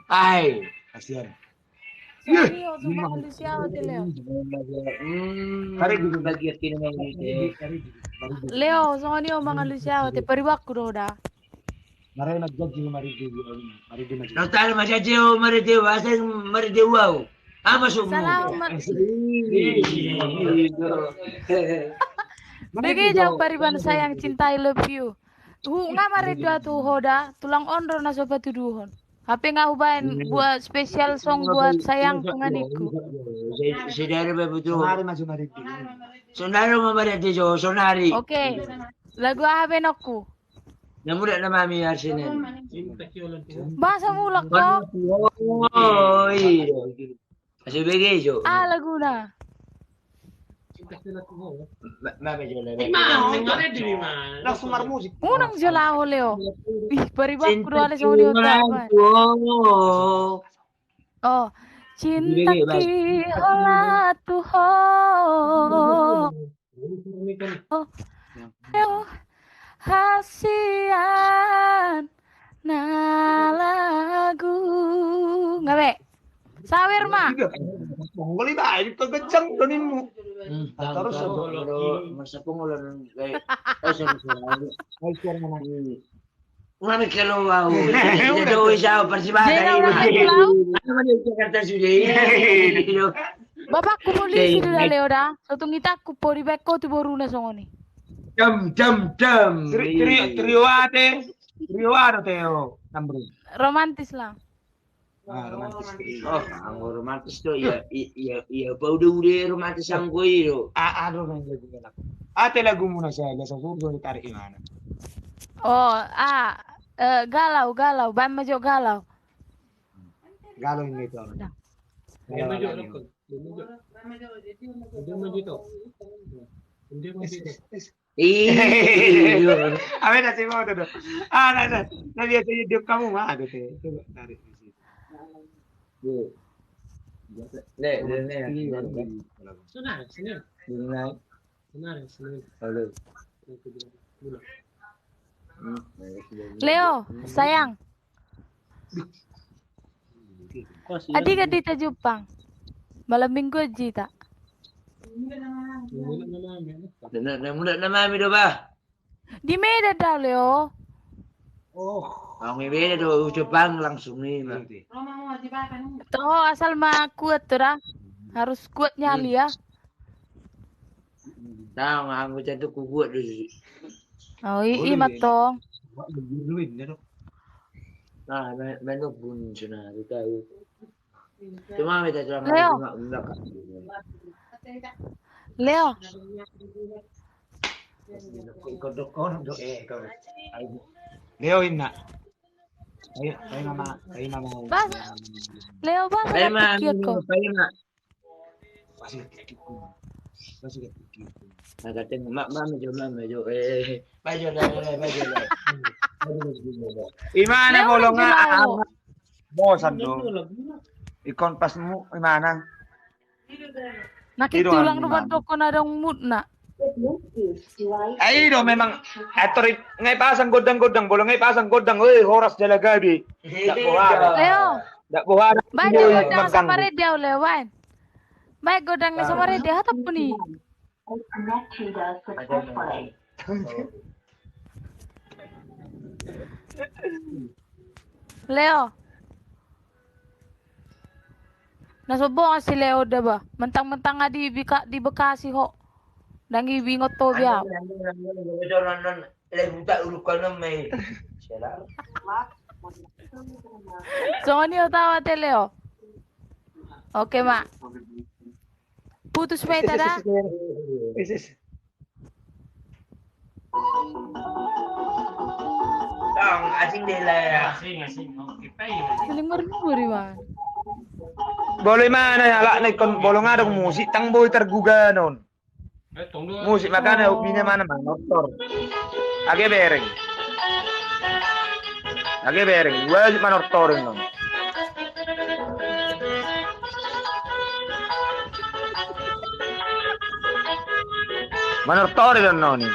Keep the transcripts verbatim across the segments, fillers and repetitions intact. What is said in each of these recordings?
Ai. Kasihan. Songon i ho, songon i ho, mangalusi au ate Leo. Hmm, bagian kiri, mangalusi. Leo, songon i ho, mangalusi au ate, paribanku do da. Marende ma janji, marende ma janji. Nang tale ma janji ho, marende ho, asa marende ho au. Ama somu. Salam ma. Bege jau pariban sayang, cinta, I love you. Hu nga marende tu ho da, tulang on do na so patuduhon. Hape nga hubaen buat special song buat sayangku nga ningku. Saudara ma betul. Saudara ma marende jo, sonari. Oke. Lagu aha baenonku? Na mulak nama mi arsinen. Bahasa mulak ko. Oh, iya. Masih bege jo. Ah, laguna. Langsung marmusik. Unang jo laho Leo. Ih, paribanku do ale songon i ho. Oh, cinta ki hola tu ho. Oh, hasian na lagu. Nga be. Sawer ma. Monggol iba, ini kencang donimu. Terus masa pengolahan kayak. Oh, sorry, sorry. Mana kalau wow. Itu bisa persibahan. Jakarta sudah. Bapakku polisi do da Leo da. Sotung itangku pori baen ho tu boruna songon i. Dam dam dam. Trio ate. Trio ate Teo. Romantis lah. Ah, romantis. Oh, anggo romantis do, iya, iya, iya, paude-ude romantis anggo i do. Ah, aduh, main lagu enak. Ate lagumu na saya, biasa surgo ditarik di mana? Oh, ah, eh, galau, galau, baen ma jo galau. Galau ini itu. Galau. Iya. Apa nasi mau tuh? Ah, nah, nah, nah, biasa dia kamu mah ada teh. Coba tarik di situ. Nih, nih, nih. Halo. Leo, sayang. Adi gati ta jumpang. Malam minggu aja ta. Na mulak nama mi do bah. Di Medan da Leo. Oh, di Medan do, jumpang langsung ni ma. Toho asal ma kuat tu da. Harus kuat nyali ya. Tau, anggo jantung ku kuat do. Oh, i ma tong. Nah, main bun sana di tau. Cuma minta celana. Leo. Leo. Leo inna. Ayo, ayo mama, ayo mama. Bas. Leo bas. Ayo mama. Pasti ketik. Pasti ketik. Nah, katanya, "Mak, mak, maju, mak, maju." Eh, maju, dah, maju, dah. Imana bolonga? Bosan dong. Ikon pasmu imana? Naki tulang rumah toko na dong mut na. Ai do memang ator ngai pasang godang-godang, bolong ngai pasang godang, oi horas jala gabe. Dak bohara. Leo. Dak bohara. Baik godang sama redia Leo, baik. Baik godang na sama redia, hatap puni. Leo. Na sombong si Leo da bah. Mentang-mentang nga di Bika-, di Bekasi ho. Ndang i bingot ho biau. Songon i ho tawa te Leo. Oke ma. Putus ma hita da. Asing deh lah ya. Asing, asing. Paling merguri ma. Boleh mana ya lak nekon bolong adong musik tang boi terguganon. Musik makana ubine mana manortor. Age bereng. Age bereng. Wajib manortor non. Manortor non noni.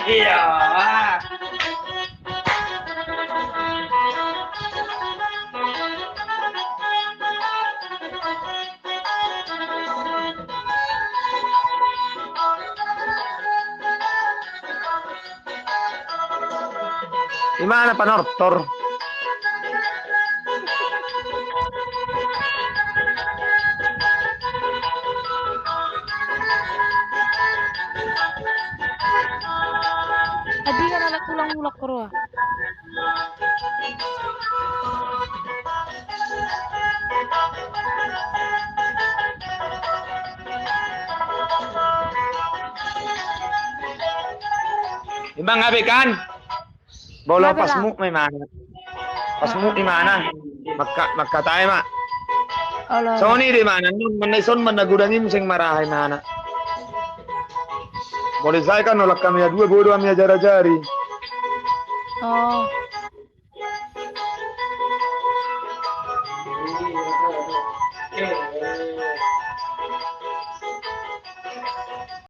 Iya. Imana panortor? Tadi kan anak tulang mulak ke roa. Imang abe kan? Bola. Pas muk ma imana. Pas muk imana. Maka, maka tae ma. Songon i do imana, non manna ison manna godang i muse marhaha imana. Molo sai kan olat hami adua bodo hami ajar-ajari. Oh.